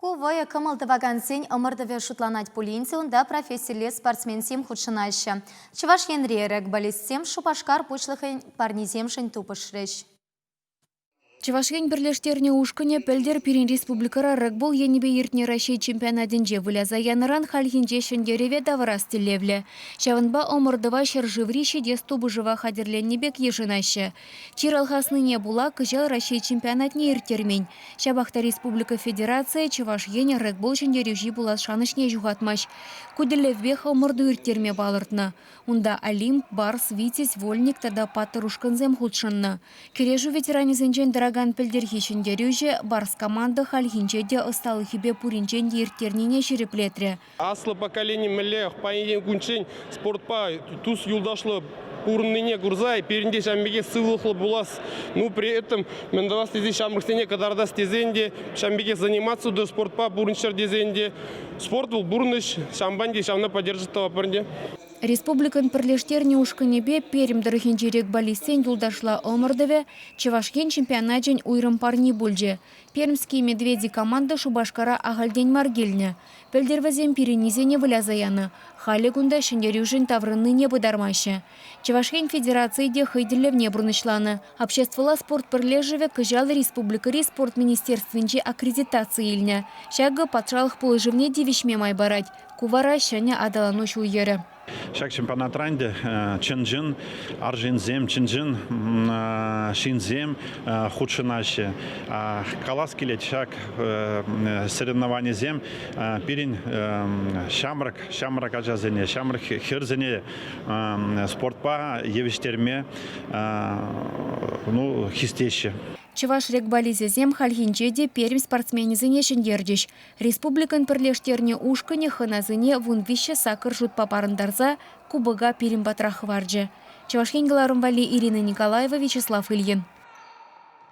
Ку вӑйӑ кӑмӑл тӑвакансен ӑмӑртӑвӗ шутланать пулин те унта профессилле спортсменсем хутшӑнаҫҫӗ. Чӑваш Енри регболистсем Шупашкар пуҫлӑхӗн парнисемшӗн тупӑшрӗҫ. Чӑваш Ен пӗрлештернӗ ушкӑнӗ пӗлтӗр пирӗн республикӑра регбол енӗпе иртнӗ Раҫҫей чемпионатӗнче выляса янӑран хальхинче ҫӗнтерӗве тавӑрас тӗллевлӗ. Ҫавӑнпа ӑмӑртӑва ҫӗршыври ҫитес тупӑшӑва хатӗрленнӗ пек йышӑнаҫҫӗ. Чир алхаснине пула кӑҫал Раҫҫей чемпионатне ирттермен. Ҫапах та республика федерацийӗ Чӑваш Ен регбол ҫӗнтерӳҫи пулас шанӑҫне ҫухатмасть. Ку тӗллевпех ӑмӑрту ирттерме палӑртнӑ. Унта Олимп, Барс, Витязь, Вольник тата Паттӑр ушкӑнсем хутшӑннӑ. Кӗрешӳ ветеранӗсенчен тӑракан пӗлтӗрхи ҫӗнтерӳҫӗ Барс команда хальхинче те ӑсталӑхӗпе пуринчен те ирттернине ҫирӗплетрӗ. Аслӑ поколени мӗнле паянхи кунччен спортпа тус-юлташлӑ пурӑннине курса пирӗн те ҫавӑн пекех сывлӑхлӑ пулас. Ну, при этом мӗн тӑвас тесе ҫамрӑксене кӑтартас тесен те, ҫавӑн пекех заниматься та спортпа пурӑнччӑр тесен те, спорт вӑл пурнӑҫ, ҫавӑнпа те ҫавна поддерживать тӑватпӑр ӗнтӗ. Республикӑн пӗрлештернӗ ушкӑнӗпе Пермь тӑрӑхӗнчи регболистсен юлташла ӑмӑртӑвӗ Чӑваш Ен чемпионачӗн уйрӑм парни пулчӗ. Пермские медведи команда Шупашкара ахальтен мар килнӗ. Пӗлтӗр вӗсем пирӗннисене выляса янӑ. Халӗ кунта ҫӗнтерӳшӗн таврӑннине пытармаҫҫӗ. Чӑваш Ен Федерацийӗ те хӑй тӗллевне пурнӑҫланӑ. Обществӑлла спорт пӗрлешӗвӗ кӑҫал республикӑри спорт министерствинче аккредитаци илнӗ. Ҫакӑ патшалӑх пулӑшӑвне тивӗҫме май парать. Ку вара ҫӗнӗ аталану ҫул-йӗрӗ. Ҫак чемпионатра ӗнтӗ чӑн-чӑн арҫынсем, чӑн-чӑн ҫынсем хутшӑнаҫҫӗ. Калас килет, ҫак соревнованисем пирӗн ҫамрӑк, ҫамрӑк ачасене, ҫамрӑк хӗрсене спортпа евӗҫтерме ну, хистеҫҫӗ. Чӑваш регболисчӗсем хальхинче те Пермь спортсменӗсене ҫӗнтерчӗҫ. Республикӑн пӗрлештернӗ ушкӑнӗ хӑнасене 13 8 шутпа парӑнтарса кубока пирӗн патрах хӑварчӗ. Чӑваш Ен кӑларӑм валли Ирина Николаева, Вячеслав Ильин.